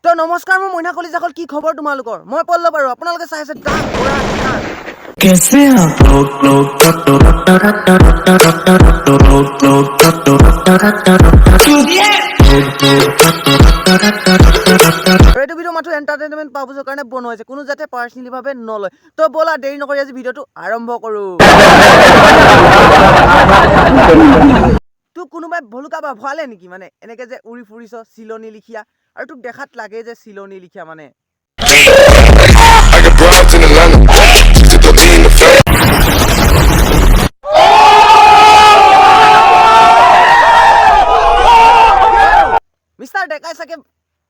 তো নমস্কাৰ, মোৰ মইনা কলিজাসকল, কি খবৰ তোমালোকৰ? মই পল্লৱ আৰু আপোনালোকে চাই আছে দা বৰা খান। कैसे आप लोग लोग। लोग আৰু এইটো ভিডিঅ' মাথো এণ্টাৰটেইনমেণ্ট পাৰ্পজৰ কাৰণে বনোৱা হৈছে, কোনো যাতে পাৰ্চনেলিভাৱে নলয়। তো ব'লা, দেৰি নকৰি আজি ভিডিঅ'টো আৰম্ভ কৰোঁ। তোক কোনোবাই ভলুকা বা ভৰালে নেকি? মানে এনেকে যে উৰি ফুৰিছ চিলনী লিখীয়া, আৰু তোক দেখাত লাগে যে চিলনী লিখীয়া মানে। I got broads in Atlanta. Just to be in the family. Mister ডেকাই চাগে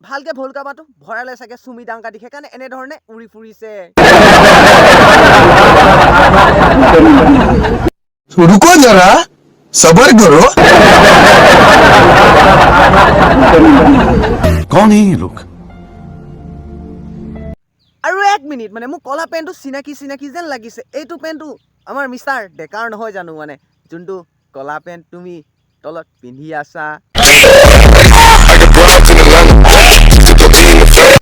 ভালকে ভলুকা বাটো ভৰালে চাগে চুমি ডাংকা দি, সেইকাৰণে এনেধৰণে উৰি ফুৰিছে। रुको जरा, सबर करो। कौन है ये लोग? আৰু এক মিনিট, মানে মোক কলা পেণ্টটো চিনাকি চিনাকি যেন লাগিছে। এইটো পেণ্টটো আমাৰ মিষ্টাৰ ডেকাৰ নহয় জানো? মানে যোনটো কলা পেণ্ট তুমি তলত পিন্ধি আছা। I got broads in Atlanta. Just to be in the family.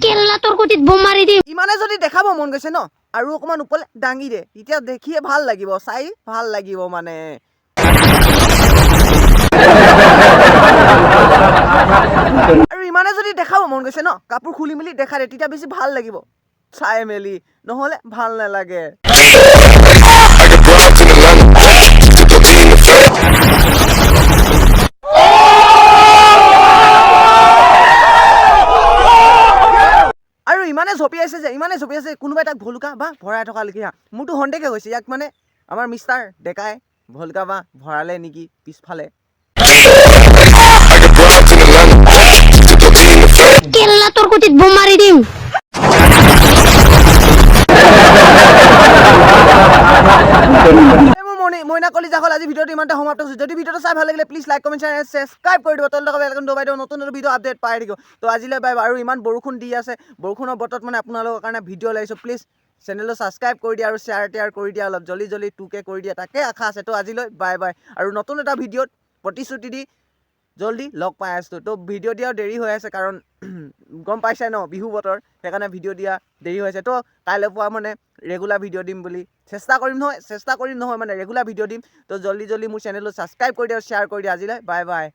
কেল্লা তোৰ কটিত বোম মাৰি দিম। ইমানে যদি দেখাব মন গৈছে ন, আৰু অকণমান ওপৰলৈ দাঙি দে, তেতিয়া দেখিয়ে ভাল লাগিব, চাই ভাল লাগিব মানে। আৰু ইমানে যদি দেখাব মন গৈছে ন, কাপোৰ খুলি মেলি দেখা দে, তেতিয়া বেছি ভাল লাগিব চাই মেলি, নহ'লে ভাল নালাগে। I got broads in Atlanta. Just to be in the family. আৰু ইমানে জঁপিয়াইছে যে, ইমানে জঁপিয়াইছে, কোনোবাই তাক ভলুকা বা ভৰাই থকা লেখীয়া। মোৰতো সন্দেহে হৈছে, ইয়াক মানে আমাৰ মিষ্টাৰ ডেকাই ভলুকা বা ভৰালে নেকি পিছফালে। I got broads in Atlanta. Just to be in the family. কেল্লা তোৰ কটিত বোম মাৰি দিম। এই মোৰ মনি মইনা কলিজাসকল, আজি ভিডিঅ'টো ইমানতে সমাপ্ত হৈছে। যদি ভিডিঅ'টো চাই ভাল লাগিলে, please like, comment, share, subscribe কৰি দিব। তলত থকা বেল আইকন দবাই দিব, নতুন নতুন ভিডিঅ' আপডেট পাই থাকিব। তো আজিলৈ বাই। আৰু ইমান বৰষুণ দি আছে, বৰষুণৰ বতৰত মানে আপোনালোকৰ কাৰণে ভিডিঅ' লাগিছোঁ। প্লিজ চেনেলটো ছাবস্ক্ৰাইব কৰি দিয়া আৰু শ্বেয়াৰ টেয়াৰ কৰি দিয়া, অলপ জল্দি জল্দি 2K কৰি দিয়া, তাকে আশা আছে। তো আজিলৈ বাই বাই আৰু নতুন এটা ভিডিঅ'ত প্ৰতিশ্ৰুতি দি জল্দি লগ পাই আছোঁ। তো ভিডিঅ' দিয়াও দেৰি হৈ আছে, কাৰণ গম পাইছাই ন, বিহু বতৰ, সেইকাৰণে ভিডিঅ' দিয়া দেৰি হৈ আছে। তো কাইলৈ পুৱা মানে ৰেগুলাৰ ভিডিঅ' দিম বুলি চেষ্টা কৰিম, নহয়, চেষ্টা কৰিম নহয়, মানে ৰেগুলাৰ ভিডিঅ' দিম। তো জল্দি জল্দি মোৰ চেনেলটো ছাবস্ক্ৰাইব কৰি দিয়া, শ্বেয়াৰ কৰি দিয়া। আজিলৈ বাই বাই।